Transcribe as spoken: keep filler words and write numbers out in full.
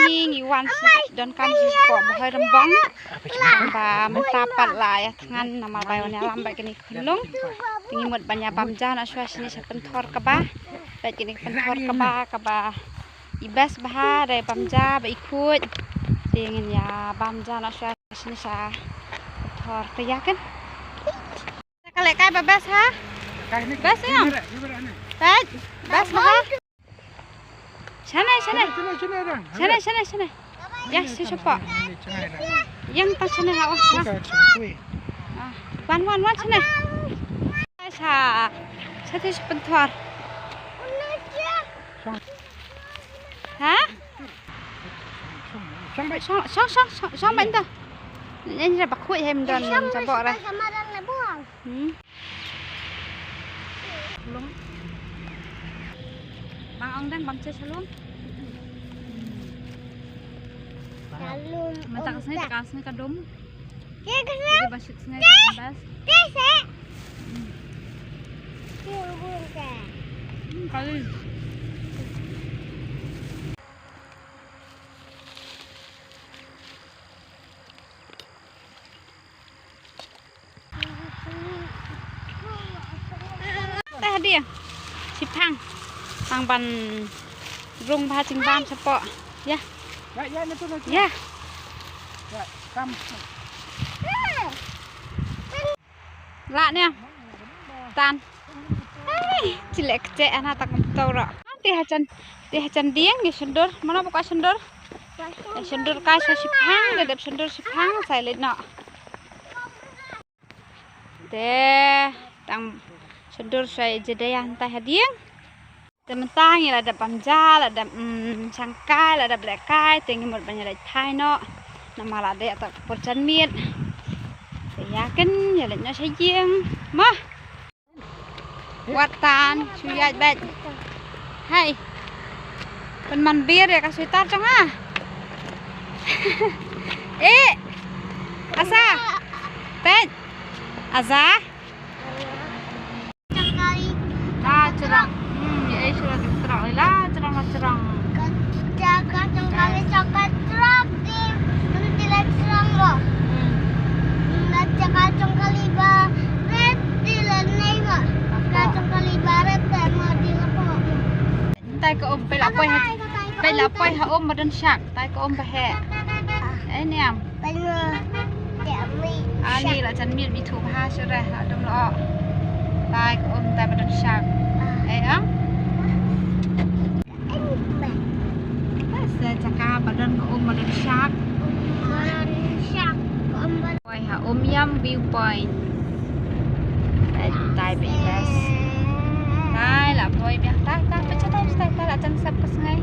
Ngi ngi wan sha, donkam sha shapoh Bhoi Rymbong. Ba mynta pat la ïa thngan namar ba wan ïalam bad kine ki khunlung. Te ngi mut ban ïa bam ja noh shuwa shane sha pynthor kaba. Bad kine ki pynthor kaba, kaba i best bha, dei bam ja bad i khuid. Te ngin ïa bam ja noh shuwa shane sha pynthor, te ïa kan. Ka lehkai ba best ha? Best ïa. Peit, best bha. Shane, shane. Shane, shane, shane, Rang. Shane, shane, shane. Ïa, shi shapoh. Shane, shane, Rang. Ïa, tang shane ha, wah. Shane, shane, wah. Ah, wan, wan, wan, shane. Sha, sha te shi pynthor. Ha? Shong, shong, shong, shong, shong, bad nda. Nyen ra ba khuid hem don, shong, jabok ra. Hmm. Lung. Bang ong dang bam che shalung. Shalung. Mata ka sngi, ka sngi ka dum. Ke ka sngi. Ba shit sngi ka bas. Ke se. Hmm. Ke bun ke. Hmm, kali. Teh dia. Shiphang. Tang ban rung bha jingbam shapoh. Ïa. Ïa, ïa, na tu, na tu. Ïa. Ïa, kam. Lah ne. Tan. Ai, chilek che ana tak motor ro. Te ha jan, te ha jan dieng ngi shyndur. Mano ba ka shyndur? Ngi shyndur ka sha shiphang, da dep shyndur shiphang, sa leit noh. Te tang shyndur sha jadeh hangtai ha dieng. Te mynta ngi la dep bam ja, la dep, mm, shangkai, la dep lehkai, te ngi mut ban ïa leit phai noh. Namar la dei ïa ta ka por janmiet. Te ïa kan ïa leit noh sha ïing. Mo. Wat tan, shu ïaid beit. Hai. Pynman beer ïa ka sweater jong nga. Eh. Asa. Peit. Asa. La jrong. Hmm, ïa, eh, shu la jrong, la jrong, la jrong. Ka, ka, ka jong kali jong ka jrong di, di la jrong mo. Hmm. La jaka jong kali ba red di la nei mo. Ka jong kali ba red te mo di la po. Tai ka um, peit la poi ha, peit la poi ha um ba don shark. Tai ka um ba heh. Eh, niam. Ani la jan miet mi thu bha shuh re, la dum lo. Tai ka um tai ba don shark. Eh, ang? Sa jaka ba don ka um ba don shark. Poi ha Umiam Viewpoint. Tai, tai ba i best. Tai la poi biang, tai, tai, peit tai, tai, tai, la jan sep ka sngi.